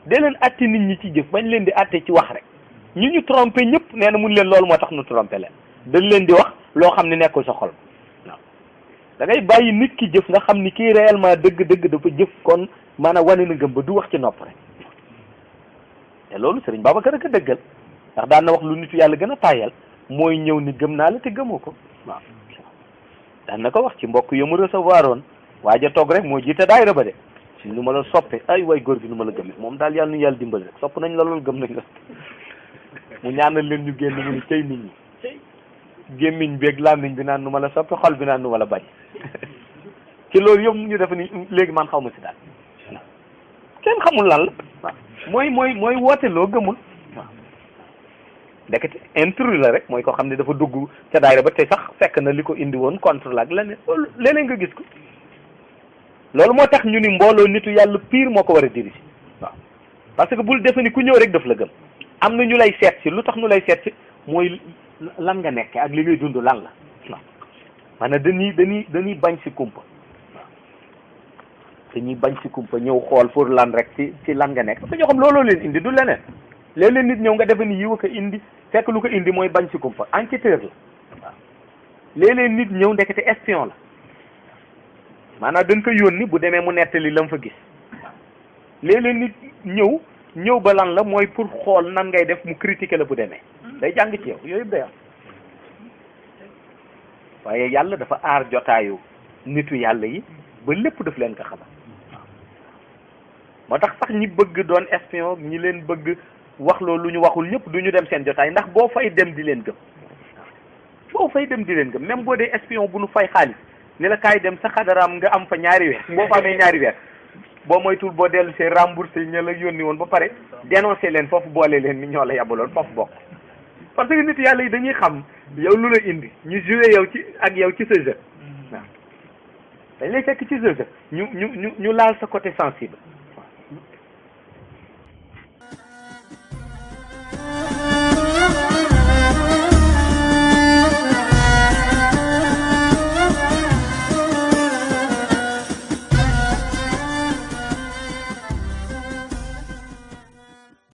de leen atte nit ñi ci jëf bañ leen di atte ci wax rek ñu trompé ñëpp nee na mun leen loolu moo tax nu trompé leen dañ leen di wax loo xam ne nekkul sa xol waaw da ngay bàyyi nit ki jëf nga xam ni kii réellement dëgg dafa jëf kon maanaam wane na gëm ba du wax ci nopp rek te loolu Sëriñ Babacar a ko dëggal ndax daan na wax lu nitu yàlla gën a tàyyal mooy ñëw ni gëm naa la te gëmoo ko waaw daan na ko wax ci mbokk yu mu recevoir woon waaja toog rek moo jiite daayira ba de si nu ma la soppe ay way góor gi nu ma la gëmee moom daal yàlla nu yàlla dimbali rek sopp nañ la loolu gëm nañ la mu ñaanal leen ñu génn mu ni cey nit ñi gémmiñ beeg làmmiñ bi naan nu ma la soppe xol bi naan nu ma la bañ ci loolu yëpp ñu def ni léegi man xaw ma si daal kenn xamul lan la waaw mooy woote loo gëmul waaw ndekete intrus la rek mooy ko xam ne dafa dugg ca daayira ba te sax fekk na li ko indi woon contre la ak leneen nga gis ko loolu moo tax ñu ni mbooloo nitu yàlla pire moo ko war a diriger waaw parce que bul defe ni ku ñëw rek daf la gëm am na ñu lay seet si lu tax ñu lay seet si mooy lan nga nekk ak li ngay dund lan la waaw maanaam dañuy bañ si kumpa waaw dañuy bañ si kumpa ñëw xool pour lan rek ci lan nga nekk parce que ñoo xam looloo leen indi du leneen léeg-léeg nit ñëw nga defe ni yiw ko indi fekk lu ko indi mooy bañ si kumpa enquêteur la waaw léeg-léeg nit ñëw ndekete espion la maanaam dañ ko yónni bu demee mu nettali la mu fa gis léeg-léeg nit ñëw ba lan la mooy pour xool nan ngay def mu critiquer la bu demee day jàng ci yow yooyu yëpp day am waaye yàlla dafa aar jotaayu nitu yàlla yi ba lépp daf leen ko xamal moo tax sax ñi bëgg doon espion ñi leen bëgg wax loolu lu ñu waxul ñëpp du ñu dem seen jotaay ndax boo fay dem di leen gëm même boo dee espion bu nu fay xaalis ni la kaay dem sa xadaraam nga am fa ñaari weer boo fa amee ñaari weer boo moytul boo dellu see remboursé ña la yónni woon ba pare dénoncé leen foofu boole leen ni ñoo la yabaloon foofu bokk parce que nit yàlla yi dañuy xam yow lu la indi ñu joué yow ci sa jeu waaw dañ lay fekk ci sa jeu ñu laal sa côté sensible